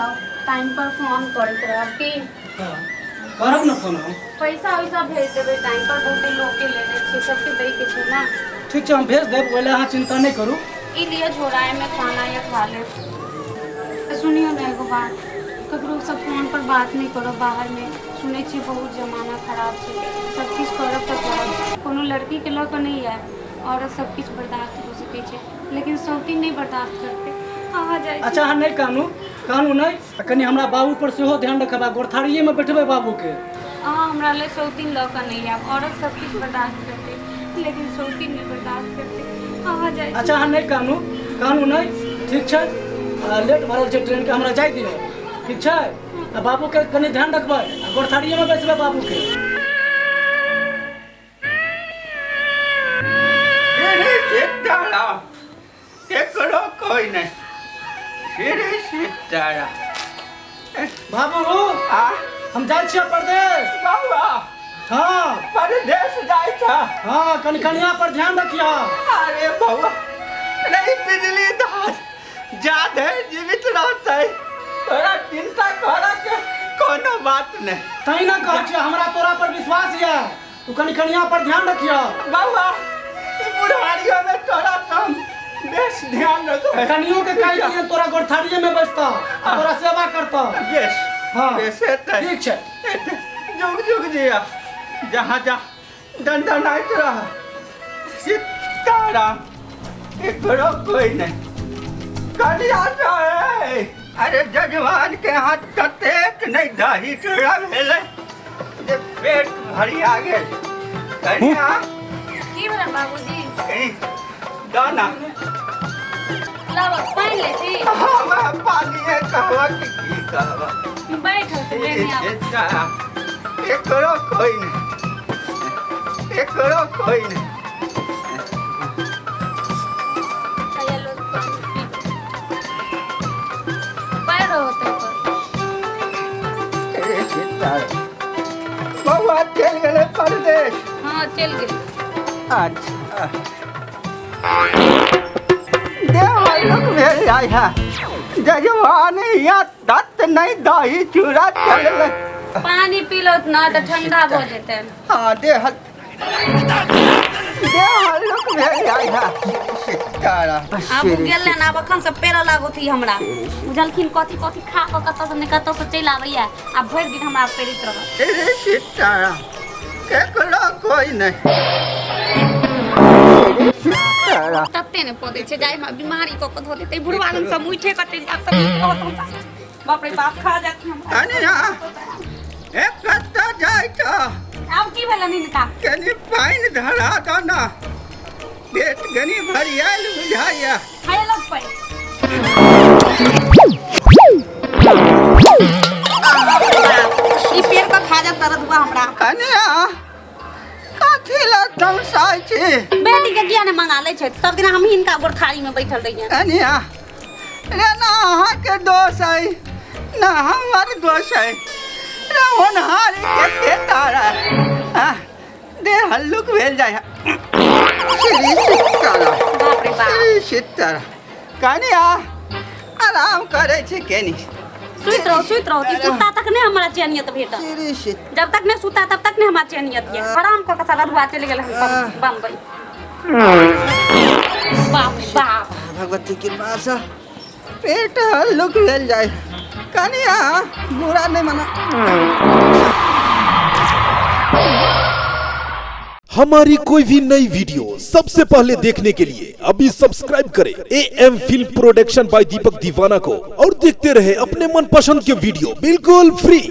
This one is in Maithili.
जाउ, टाइम पर फोन करैत रहब की। हाँ, करब ने फोन हम। पैसा वैसा भेज देबै टाइम पर, बहुते लोकके लेने छियै, सबके दैके छै ने। ठीक छै, हम भेज देब, ओहि लए अहाँ चिन्ता नहि करू। ई लिअ झोरा, एहिमे खाना या खा लेब। आ सुनियौ ने एगो बात, ककरो सब फोन पर बात नहि करब। बाहरमे सुनै छियै बहुत जमाना खराब छै। सब किछु करब तऽ करब, कोनो लड़कीके लऽ कऽ नहि आयब। औरत सब किछु बर्दाश्त हो सकै छै, लेकिन शौकीन नहि बर्दाश्त करतै। अहाँ जाइ छी। अच्छा, अहाँ नहि कानू, कानू नहि। आ कनि हमरा बाबू पर सेहो ध्यान रखब आ गोरथारिएमे बैठबै बाबूके। अहाँ हमरा लए शौकीन लऽ कऽ नहि आयब। औरत सब किछु बर्दाश्त करतै, लेकिन शौकीन नहि बर्दाश्त करतै। अहाँ जाइ छी। अच्छा, अहाँ नहि कानू, कानू नहि। ठीक छै, आ लेट भऽ रहल छै ट्रेनके, हमरा जाय दिअ। ठीक छै, आ बाबूके कनि ध्यान रखबै आ गोरथारिएमे बैसबै बाबूके। श्री सीताराम, केकरो कोई नहीं। श्री सीताराम। बाबू, आ। हम जाइ छियै परदेश। बाबा। हाँ। परदेश जाइ छ? हाँ, कनि कनिया पर ध्यान रखिह। अरे बाबा नहीं, बिजली दास जाधे जीवित रहतै तोरा चिंता करे के कोनो बात नहीं। तैं ना कहै छियै, हमरा तोरा पर विश्वास यऽ, तू कनि कनिया पर ध्यान रखिह। बाबा, ई बुढ़ारियो में तोरा तो हम बेस ध्यान रखबै। कनियो के कहि दियन तोरा गोरथारिये में बैसतौ आ तोरा सेवा करतौ। बेस। हाँ। बेस हेतै। ठीक छै। हेतै। जुग जुग जिया, जहाँ जा दंडनाइत रह। सीताराम, केकरो कोई नहीं। कनिया है। अरे जजमान के हाथ ततेक नहीं दही चूड़ा भेलै जे पेट भरिया गेल। कनिया। की भेलै बाबूजी? ए, दाना। लाबऽ, पानि लै छी। हमरा पानिए कहबा कि की कहबा। बैठ तऽ लेने आब। एकरो कोई नहीं, एकरो कोई नहीं। हैया लो, पानि पी। पैर होतै पर। ए, सीताराम। बौआ चलि गेलै परदेश? हाँ, चलि गेल। अच्छा, देह हल्लुक भेल जाइ है। जजमान या तत नहीं दही चूड़ा चललै। पानी पी लो ना तऽ ठंडा भऽ जेतै। हाँ, देह हल्लुक भेल जाइ है। सीताराम। आब ओ गेल ने, आब अखन से पेरऽ लागत ई हमरा। बुझलखिन कथी कथी खा कऽ कतऽ से नहि कतऽ से चलि आबैया आ भरि दिन हमरा पेरैत रहत। श्री सीताराम, केकरो कोई नहीं। श्री सीताराम। तते ने पदै छै जाय हमरा बीमारी कऽ कऽ धऽ देतै। बुढ़वा लग सब उठे कऽ चलि जायब तऽ नीक रहत हमरा। बाप रे बाप, खा जायत हमरा। कनिया, ए, कतऽ जाइ छ? आब की भेलनि हिनका? कनि पानि धरा दऽ ने, पेट कनि भरियायल बुझाइया। खाय लग पानि। ई पेड़ पर खा जा तरत हुआ हमरा। कनिया, कथी लए तमसाइ छी? बेटी के किया ने मंगा लै छै? सब दिना हम हिनका गोर थारी में बैठल रहियै। कनिया रे, ना अहाँके दोष अइ ना हमर दोष अइ रे, होनहारी के पेटारा। देह हल्लुक भेल जाइ है। श्री सीताराम। बाप रे बाप। श्री सीताराम। कनिया, आराम करै छी केनी। सुति रहो, सुति रहो। ई सुता तक नहीं हमरा चैनियत भेटत। श्री सीता। जब तक नहीं सुता तब तक नहीं हमरा चैनियत ये। आराम कऽ के साला धुआ चलि गेल हम बम्बई। बाप रे बाप। भगवती कृपा से पेट हल्लुक भेल जाय। कनिया, बुरा नहीं मना। हमारी कोई भी नई वीडियो सबसे पहले देखने के लिए अभी सब्सक्राइब करें A M film production by Deepak Deewana को और देखते रहे अपने मनपसंद के वीडियो बिल्कुल फ्री।